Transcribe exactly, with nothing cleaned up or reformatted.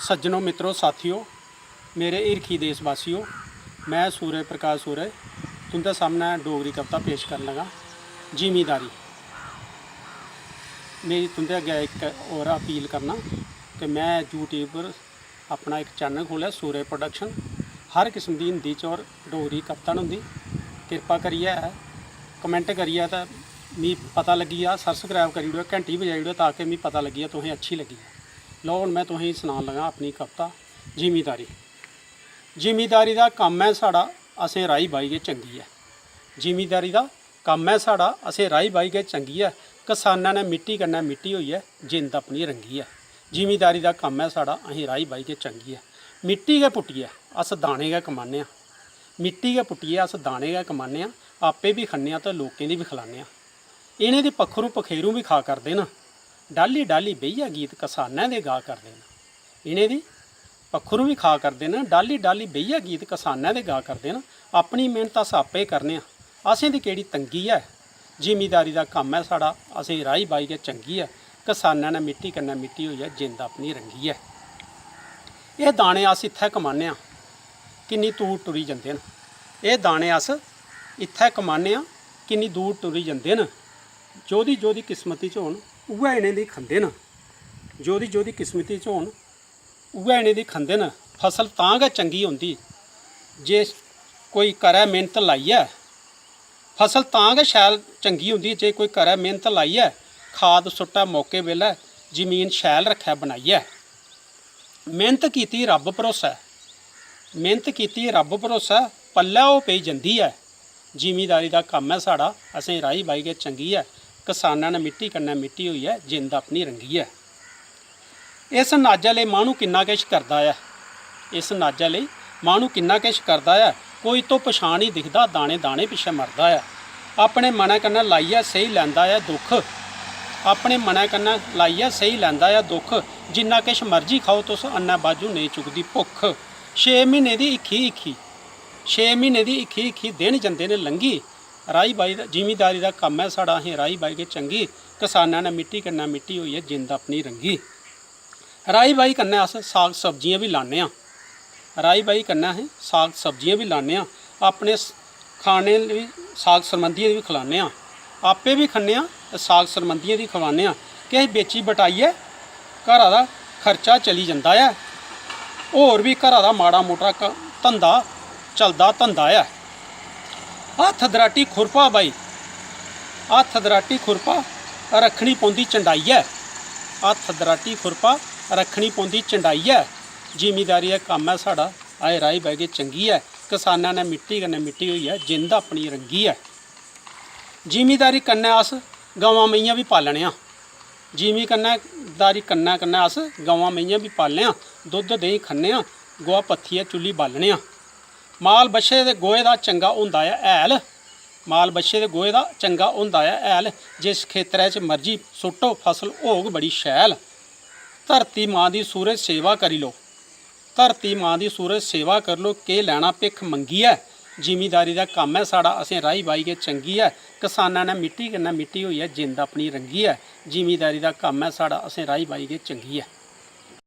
सज्जनो, मित्रो, साथियो, मेरे हिरखी देशवासियो, में सूरज प्रकाश सूरज तुं'दे सामनै डोगरी कविता पेश करन लगा। जिमीदारी। मेरी तुं'दे अग्गें इक होर अपील करना कि में YouTube पर अपना इक चैनल खोह्लेआ, सूरज प्रोडक्शन। हर किस्म दी हिंदी च होर डोगरी कविता न होंदी। किरपा करियै कमेंट करियै ते मी पता लग्गी जा, सब्सक्राइब करी ओड़ेओ, घैंटी बजाई ओड़ेओ, ताकि मी पता लग्गी जा तुसें अच्छी लग्गी जा। लओ, हून में तुसेंगी सनान लगा अपनी कविता। जिमीदारी। जिमीदारी दा कम्म ऐ साढ़ा, असें राही बाही गै चंगी ऐ। जिमीदारी दा कम्म ऐ साढ़ा, असें राही बाही गै चंगी ऐ। कसानां ने मिट्टी कन्नै मिट्टी होइयै जिंद अपनी रंगी ऐ। जिमीदारी दा कम्म ऐ साढ़ा, असें राही बाही गै चंगी ऐ। मिट्टी गै पुट्टियै अस दाने गै कमाने आं। मिट्टी गै पुट्टियै अस दाने गै कमाने आं, आपे बी खन्ने आं ते लोकें दी बी खलाने आं। इ'नें दी पक्खरू पखेरू बी खा करदे न, डाह्ली डाह्ली बेहियै गीत कसानां दे गा करदे न। इ'नें दी पक्खरू बी खा करदे न, डाह्ली डाह्ली बेहियै गीत कसानां दे गा करदे न। अपनी मेह्नत अस आपे करने आं, असें दी केह्ड़ी तंगी ऐ? जिमीदारी दा कम्म ऐ साढ़ा, असें राही बाही गै चंगी ऐ। कसानां ने मिट्टी कन्नै मिट्टी होइयै जिंद अपनी रंगी ऐ। एह् दाने अस इत्थै कमाने आं, किन्नी दूर टुरी जंदे न। एह् दाने अस इत्थै कमाने आं, किन्नी दूर टुरी जंदे न। जोह्दी जोह्दी किस्मती च होन, उ'ऐ इ'नें दी खंदे न। जोह्दी जोह्दी किस्मती च होन, उ'ऐ इ'नें दी खंदे न। फसल तां गै चंगी होंदी जे कोई करै मेह्नत लाइयै। फसल तां गै शैल चंगी होंदी जे कोई करै मेह्नत लाइयै, खाद सुट्टै मौके बेल्लै, जमीन शैल रक्खै बनाइयै। मेह्नत कीती रब्ब भरोसै, मेह्नत कीती रब्ब भरोसै, पल्लै ओह् पेई जंदी ऐ। जिमीदारी दा कम्म ऐ साढ़ा, असें राही बाही गै चंगी ऐ। कसानां ने मिट्टी कन्नै मिट्टी होइयै जिंद अपनी रंगी ऐ। इस नाजै लेई माह्नू किन्ना किश करदा ऐ, इस नाजै लेई माह्नू किन्ना किश करदा ऐ। कोई धुप्प छां निं दिखदा, दाने दाने पिच्छें मरदा ऐ। अपने मनै कन्नै लाइयै सेही लैंदा ऐ दुक्ख, अपने मनै कन्नै लाइयै सेही लैंदा ऐ दुक्ख। जिन्ना किश मर्जी खाओ तुस, अन्नै बाजू नेईं चुकदी भुक्ख। छे म्हीने दी हिक्खी हिक्खी, छे म्हीने दी हिक्खी हिक्खी दिन जंदे न लंघी। राही बाही दा, जिमीदारी दा कम्म ऐ साढ़ा, असें राही बाही गै चंगी। कसानां ने मिट्टी कन्नै मिट्टी होइयै जिंद अपनी रंगी। राही बाही कन्नै अस साग सब्जियां बी लान्ने आं, राही बाही कन्नै अस साग सब्जियां बी लान्ने आं, अपने स-, खाने बी, साग सरबंधियें गी बी खलान्ने आं, आपे बी खन्ने आं ते साग सरबंधियें गी खवान्ने आं। किश बेची बटाइयै घरा दा खर्चा चली जंदा ऐ, होर बी घरा दा माड़ा मुट्टा क-, धंदा चलदा धंदा ऐ। हत्थ दराटी खुरपा बाई, हत्थ दराटी खुरपा रक्खनी पौंदी चंडाइयै, हत्थ दराटी खुरपा रक्खनी पौंदी चंडाइयै। जिमीदारी दा कम्म ऐ साढ़ा, आए राही बाही गै चंगी ऐ। कसानां ने मिट्टी कन्नै मिट्टी होइयै जिंद अपनी रंगी ऐ। जिमीदारी कन्नै अस गवां मेंहियां बी पालने आं। जिमीं कन्नै दारी कन्नै कन्नै अस गवां मेंहियां बी पालने आं, दुद्ध देहीं खन्ने आं, गोहा पत्थियै चुल्ली बालने आं। माल बच्छे दे गोहे दा चंगा होंदा ऐ हैल, माल बच्छे दे गोहे दा चंगा होंदा ऐ हैल। जिस खेतरै च मर्जी सुट्टो, फसल होग बड़ी शैल। धरती मां दी सूरज सेवा करी लो, धरती मां दी सूरज सेवा करी लो, केह् लैना भिक्ख मंगियै। जिमीदारी दा कम्म ऐ साढ़ा, असें राही बाही गै चंगी ऐ। कसानां ने मिट्टी कन्नै मिट्टी होइयै जिंद अपनी रंगी ऐ। जिमीदारी दा कम्म ऐ साढ़ा, असें राही बाही गै चंगी ऐ।